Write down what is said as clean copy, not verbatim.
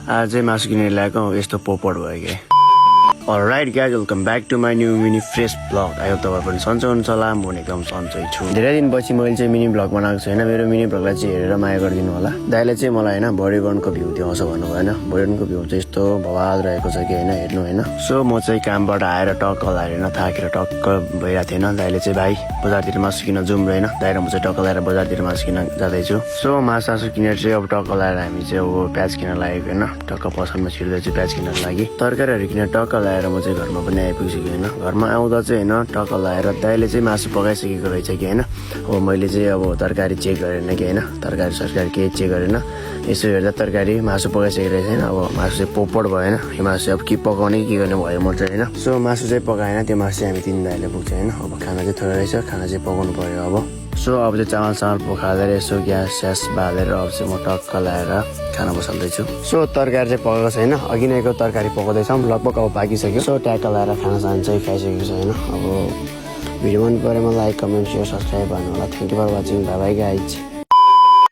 आज चाहिँ मासु किनेर ल्याएको यस्तो पोपट भयो कि alright guys welcome back to my new mini fresh vlog आयो तपाईँ पनि सन्चै हुनुहुन्छ होला म एकदम सन्चै छु धेरै दिनपछि मैले चाहिँ मिनी ब्लग बनाएको छु होइन मेरो मिनी ब्लगलाई चाहिँ हेरेर माया गरिदिनु होला दाइले चाहिँ मलाई होइन बडीगाउनको भ्यू देखाउँछ भन्नु भएन बडीगाउनको भ्यू चाहिँ यस्तो भवाल रहेको छ कि होइन हेर्नु होइन सो म चाहिँ कामबाट आएर टक्क लाएर थाकेर टक्क भइरहेको थिएन दाइले चाहिँ भाइ बजारतिर मासु किन जाउँ होइन दाइ र म चाहिँ टक्क लाएर बजारतिर मासु किन जाँदैछु सो मासु किनेर चाहिँ अब टक्क लाएर हामी चाहिँ अब प्याज किन्न लागेको होइन टक्क पसलमा छिर्दैछु प्याज किन्नको लागि तरकारीहरू किनेर टक्क लाएर म चाहिँ घरमा पनि आइपुगिसकेँ होइन घरमा आउँदा चाहिँ होइन टक्क लाएर दाइले चाहिँ मासु पकाइसकेको रहेछ कि होइन अब मैले चाहिँ अब तरकारी चेक गरेन कि होइन तरकारी सरकारी केही चेक गरेन यसो हेर्दा तरकारी मासु पकाइसकेको रहेछ होइन अब मासु चाहिँ पोपट भएन यो मासु चाहिँ अब के पकाउने के गर्ने भयो म चाहिँ होइन सो मासु चाहिँ पकाएन त्यो मासु चाहिँ हामी 3 दाइले पुग्छ होइन अब खाना चाहिँ थोरै रहेछ खाना चाहिँ पकाउनु पर्यो अब सो अब चाहिँ चामल पकाएर यसो ग्यास स्यास बालेर अब चाहिँ म टक्क ल्याएर खाना बसाल्दैछु सो तरकारी चाहिँ पकाएको छैन अघि नैको तरकारी पकाउँदैछौँ लगभग अब पाकिसक्यो सो ट्याक्क ल्याएर खाना साना चाहिँ खाइसकेको छ होइन अब भिडियो मन परेमा लाइक कमेन्ट सेयर सब्सक्राइब गर्नु होला thank you for watching bye bye guys